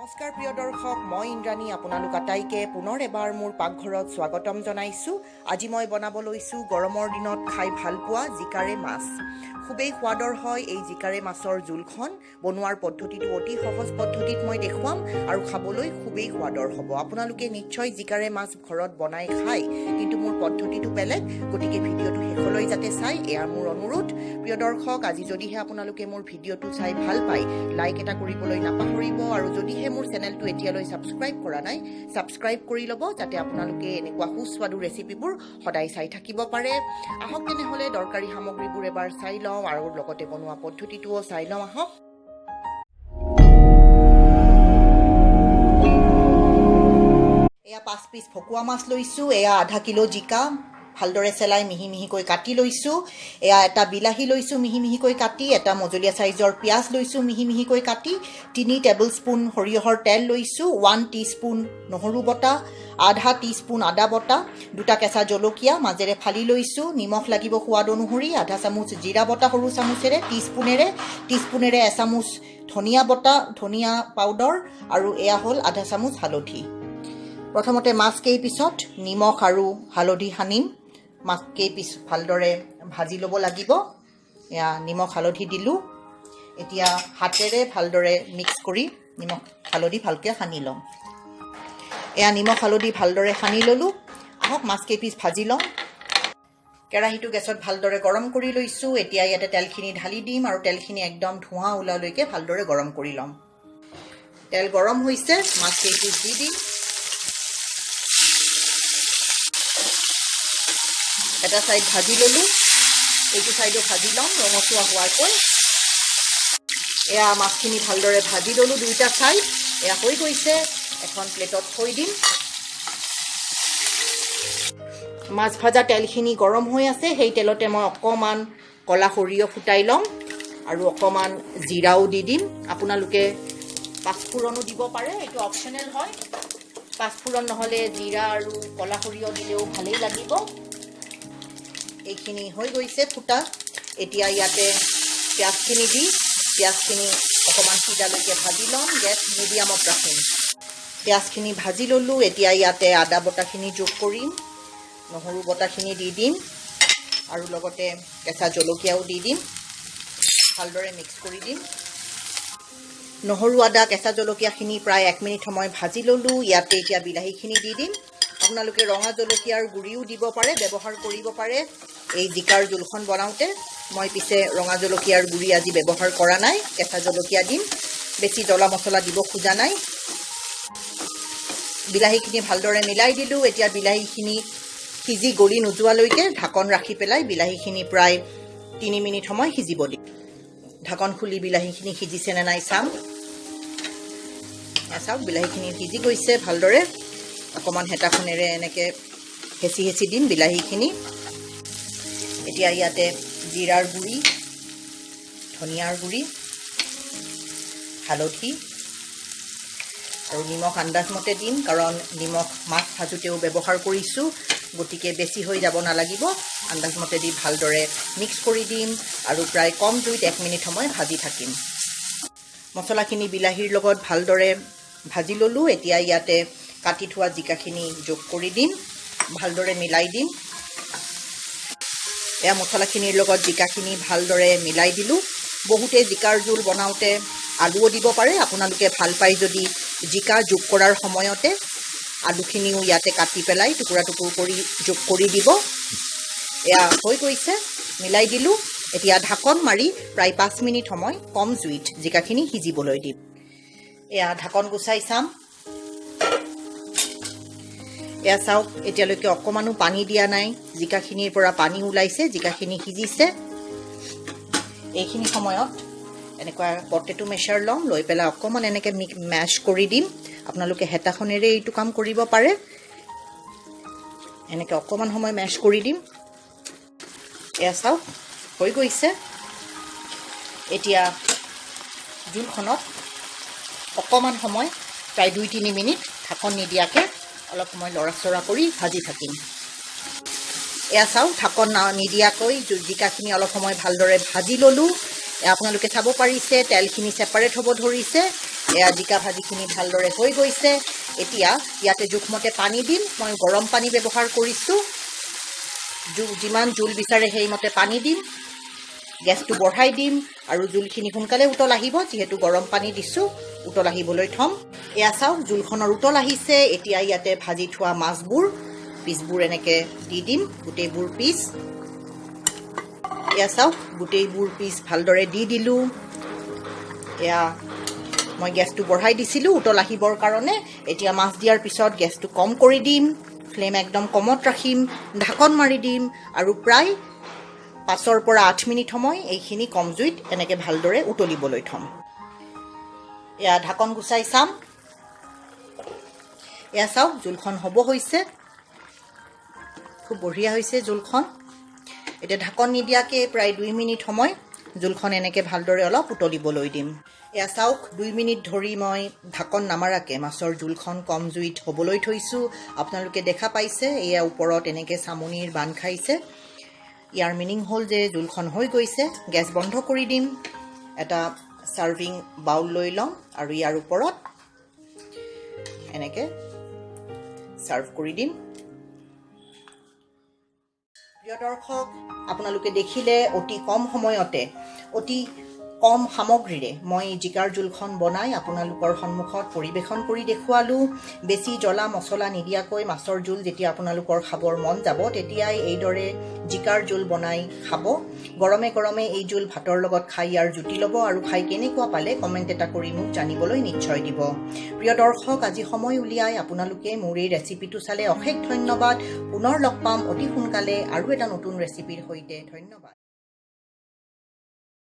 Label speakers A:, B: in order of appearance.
A: নমস্কাৰ প্ৰিয় দৰ্শক, মই ইন্দ্ৰাণী আপোনালোক আটাইকে পুনৰ এবাৰ মোৰ পাকঘৰত স্বাগতম জনাইছোঁ। আজি মই বনাব লৈছোঁ গৰমৰ দিনত খাই ভাল পোৱা জিকাৰে মাছ। খুবেই সোৱাদৰ হয় এই জিকাৰে মাছৰ জোলখন। বনোৱাৰ পদ্ধতিটো অতি সহজ পদ্ধতিত মই দেখুৱাম আৰু খাবলৈ খুবেই সোৱাদৰ হ'ব। আপোনালোকে নিশ্চয় জিকাৰে মাছ ঘৰত বনাই খায়, কিন্তু মোৰ পদ্ধতিটো বেলেগ, গতিকে ভিডিঅ'টো শেষলৈ যাতে চাই এয়া মোৰ অনুৰোধ। প্ৰিয় দৰ্শক, আজি যদিহে আপোনালোকে মোৰ ভিডিঅ'টো চাই ভাল পায়, লাইক এটা কৰিবলৈ নাপাহৰিব আৰু যদিহে মোৰ চেনেলটো এতিয়ালৈ ছাবস্ক্ৰাইব কৰা নাই, ছাবস্ক্ৰাইব কৰি ল'ব, যাতে আপোনালোকে এনেকুৱা সুস্বাদু ৰেচিপিবোৰ সদায় চাই থাকিব পাৰে। আহক তেনেহ'লে দৰকাৰী সামগ্ৰীবোৰ এবাৰ চাই লওঁ আৰু লগতে বনোৱা পদ্ধতিটোও চাই লওঁ আহক। এয়া 5 পিচ ভকুৱা মাছ লৈছোঁ, এয়া আধা কিলো জিকা ভালদৰে চেলাই মিহি মিহিকৈ কাটি লৈছোঁ, এয়া এটা বিলাহী লৈছোঁ মিহি মিহিকৈ কাটি, এটা মজলীয়া চাইজৰ পিঁয়াজ লৈছোঁ মিহি মিহিকৈ কাটি, 3 টেবুল স্পুন সৰিয়হৰ তেল লৈছোঁ, 1 টিস্পুন নহৰু বটা, আধা টিস্পুন আদা বটা, 2টা কেঁচা জলকীয়া মাজেৰে ফালি লৈছোঁ, নিমখ লাগিব সোৱাদ অনুসৰি, আধা চামুচ জিৰা বটা সৰু চামুচেৰে, টিস্পুনেৰে এচামুচ ধনিয়া বটা, ধনিয়া পাউডাৰ আৰু এয়া হ'ল আধা চামুচ হালধি। প্ৰথমতে মাছ কেইপিছত নিমখ আৰু হালধি সানিম। মাছ কেইপিচ ভালদৰে ভাজি ল'ব লাগিব। এয়া নিমখ হালধি দিলোঁ। এতিয়া হাতেৰে ভালদৰে মিক্স কৰি নিমখ হালধি ভালকৈ সানি ল'ম। এয়া নিমখ হালধি ভালদৰে সানি ল'লোঁ। আহক মাছ কেইপিচ ভাজি লওঁ। কেৰাহীটো গেছত ভালদৰে গৰম কৰি লৈছোঁ। এতিয়া ইয়াতে তেলখিনি ঢালি দিম আৰু তেলখিনি একদম ধোঁৱা ওলোৱালৈকে ভালদৰে গৰম কৰি ল'ম। তেল গৰম হৈছে, মাছ কেইপিচ দি দিম। এটা ছাইড ভাজি ল'লোঁ, এইটো ছাইডো ভাজি ল'ম ৰঙচুৱা হোৱাকৈ। এয়া মাছখিনি ভালদৰে ভাজি ল'লোঁ দুয়োটা ছাইড। এয়া হৈ গৈছে, এখন প্লেটত থৈ দিম। মাছ ভাজা তেলখিনি গৰম হৈ আছে, সেই তেলতে মই অকণমান ক'লা সৰিয়হ ফুটাই ল'ম আৰু অকণমান জিৰাও দি দিম। আপোনালোকে পাঁচফোৰণো দিব পাৰে, এইটো অপশ্যনেল হয়। পাঁচফোৰণ নহ'লে জিৰা আৰু ক'লা সৰিয়হ দিলেও ভালেই লাগিব। এইখিনি হৈ গৈছে ফুটা। এতিয়া ইয়াতে পিঁয়াজখিনি দি পিঁয়াজখিনি অকণমান সিজালৈকে ভাজি ল'ম। গেছ মিডিয়ামত ৰাখিম। পিঁয়াজখিনি ভাজি ল'লোঁ। এতিয়া ইয়াতে আদা বটাখিনি যোগ কৰিম, নহৰু বটাখিনি দি দিম আৰু লগতে কেঁচা জলকীয়াও দি দিম। ভালদৰে মিক্স কৰি দিম। নহৰু আদা কেঁচা জলকীয়াখিনি প্ৰায় 1 মিনিট সময় ভাজি ল'লোঁ। ইয়াতে এতিয়া বিলাহীখিনি দি দিম। আপোনালোকে ৰঙা জলকীয়াৰ গুড়িও দিব পাৰে, ব্যৱহাৰ কৰিব পাৰে এই জিকাৰ জোলখন বনাওঁতে। মই পিছে ৰঙা জলকীয়াৰ গুড়ি আজি ব্যৱহাৰ কৰা নাই, কেঁচা জলকীয়া দিম। বেছি জ্বলা মছলা দিব খোজা নাই। বিলাহীখিনি ভালদৰে মিলাই দিলোঁ। এতিয়া বিলাহীখিনি সিজি গলি নোযোৱালৈকে ঢাকন ৰাখি পেলাই বিলাহীখিনি প্ৰায় 3 মিনিট সময় সিজিব দিম। ঢাকন খুলি বিলাহীখিনি সিজিছে নে নাই চাম। চাওক, বিলাহীখিনি সিজি গৈছে ভালদৰে। অকণমান হেতাখনেৰে এনেকৈ হেঁচি হেঁচি দিম বিলাহীখিনি। এতিয়া ইয়াতে জিৰাৰ গুড়ি, ধনিয়াৰ গুড়ি, হালধি আৰু নিমখ আন্দাজমতে দিম, কাৰণ নিমখ মাছ ভাজোঁতেও ব্যৱহাৰ কৰিছোঁ, গতিকে বেছি হৈ যাব নালাগিব। আন্দাজমতে দি ভালদৰে মিক্স কৰি দিম আৰু প্ৰায় কম জুইত 1 মিনিট সময় ভাজি থাকিম। মছলাখিনি বিলাহীৰ লগত ভালদৰে ভাজি ল'লোঁ। এতিয়া ইয়াতে কাটি থোৱা জিকাখিনি যোগ কৰি দিম, ভালদৰে মিলাই দিম। এয়া মছলাখিনিৰ লগত জিকাখিনি ভালদৰে মিলাই দিলোঁ। বহুতে জিকাৰ জোল বনাওঁতে আলুও দিব পাৰে। আপোনালোকে ভাল পায় যদি জিকা যোগ কৰাৰ সময়তে আলুখিনিও ইয়াতে কাটি পেলাই টুকুৰা টুকুৰ কৰি যোগ কৰি দিব। এয়া হৈ গৈছে, মিলাই দিলোঁ। এতিয়া ঢাকন মাৰি প্ৰায় 5 মিনিট সময় কম জুইত জিকাখিনি সিজিবলৈ দিম। এয়া ঢাকন গুচাই চাম। এয়া চাওক, এতিয়ালৈকে অকণমানো পানী দিয়া নাই, জিকাখিনিৰ পৰা পানী ওলাইছে, জিকাখিনি সিজিছে। এইখিনি সময়ত এনেকুৱা পটেটো মেছাৰ ল'ম, লৈ পেলাই অকণমান এনেকৈ মেছ কৰি দিম। আপোনালোকে হেতাখনেৰে এইটো কাম কৰিব পাৰে। এনেকৈ অকণমান সময় মেছ কৰি দিম। এয়া চাওক, হৈ গৈছে। এতিয়া জোলখনত অকণমান সময়, প্ৰায় 2-3 মিনিট ঢাকন নিদিয়াকৈ অলপ সময় লৰাচৰা কৰি ভাজি থাকিম। এয়া চাওক, ঢাকন নিদিয়াকৈ জিকাখিনি অলপ সময় ভালদৰে ভাজি ল'লোঁ। আপোনালোকে চাব পাৰিছে তেলখিনি ছেপাৰেট হ'ব ধৰিছে। এয়া জিকা ভাজিখিনি ভালদৰে হৈ গৈছে। এতিয়া ইয়াতে জোখমতে পানী দিম। মই গৰম পানী ব্যৱহাৰ কৰিছোঁ। যিমান জোল বিচাৰে সেইমতে পানী দিম। গেছটো বঢ়াই দিম আৰু জোলখিনি সোনকালে উতল আহিব, যিহেতু গৰম পানী দিছোঁ। উতল আহিবলৈ থ'ম। এয়া চাওক, জোলখনৰ উতল আহিছে। এতিয়া ইয়াতে ভাজি থোৱা মাছবোৰ পিচবোৰ এনেকৈ দি দিম, গোটেইবোৰ পিচ। এয়া চাওক, গোটেইবোৰ পিচ ভালদৰে দি দিলোঁ। এয়া মই গেছটো বঢ়াই দিছিলোঁ উতল আহিবৰ কাৰণে। এতিয়া মাছ দিয়াৰ পিছত গেছটো কম কৰি দিম, ফ্লেম একদম কমত ৰাখিম, ঢাকন মাৰি দিম আৰু প্ৰায় 5ৰ পৰা 8 মিনিট সময় এইখিনি কম জুইত এনেকৈ ভালদৰে উতলিবলৈ থ'ম। এয়া ঢাকন গুচাই চাম। এয়া চাওক, জোলখন হ'ব হৈছে, খুব বঢ়িয়া হৈছে জোলখন। এতিয়া ঢাকন নিদিয়াকৈ প্ৰায় 2 মিনিট সময় জোলখন এনেকৈ ভালদৰে অলপ উতলিবলৈ দিম। এয়া চাওক, 2 মিনিট ধৰি মই ঢাকন নামাৰাকৈ মাছৰ জোলখন কম জুইত হ'বলৈ থৈছোঁ। আপোনালোকে দেখা পাইছে, এয়া ওপৰত এনেকৈ চামনিৰ বান্ধ খাইছে। ইয়াৰ মিনিং হ'ল যে জোলখন হৈ গৈছে। গেছ বন্ধ কৰি দিম। এটা ছাৰ্ভিং বাউল লৈ ল'ম আৰু ইয়াৰ ওপৰত এনেকৈ ছাৰ্ভ কৰি দিম। প্ৰিয় দৰ্শক, আপোনালোকে দেখিলে অতি কম সময়তে অতি কম সামগ্ৰীৰে মই জিকাৰ জোলখন বনাই আপোনালোকৰ সন্মুখত পৰিৱেশন কৰি দেখুৱালোঁ। বেছি জ্বলা মছলা নিদিয়াকৈ মাছৰ জোল যেতিয়া আপোনালোকৰ খাবৰ মন যাব, তেতিয়াই এইদৰে জিকাৰ জোল বনাই খাব। গৰমে গৰমে এই জোল ভাতৰ লগত খাই ইয়াৰ জুতি ল'ব আৰু খাই কেনেকুৱা পালে কমেণ্ট এটা কৰি মোক জানিবলৈ নিশ্চয় দিব। প্ৰিয় দৰ্শক, আজি সময় উলিয়াই আপোনালোকে মোৰ এই ৰেচিপিটো চালে, অশেষ ধন্যবাদ। পুনৰ লগ পাম অতি সোনকালে আৰু এটা নতুন ৰেচিপিৰ সৈতে। ধন্যবাদ।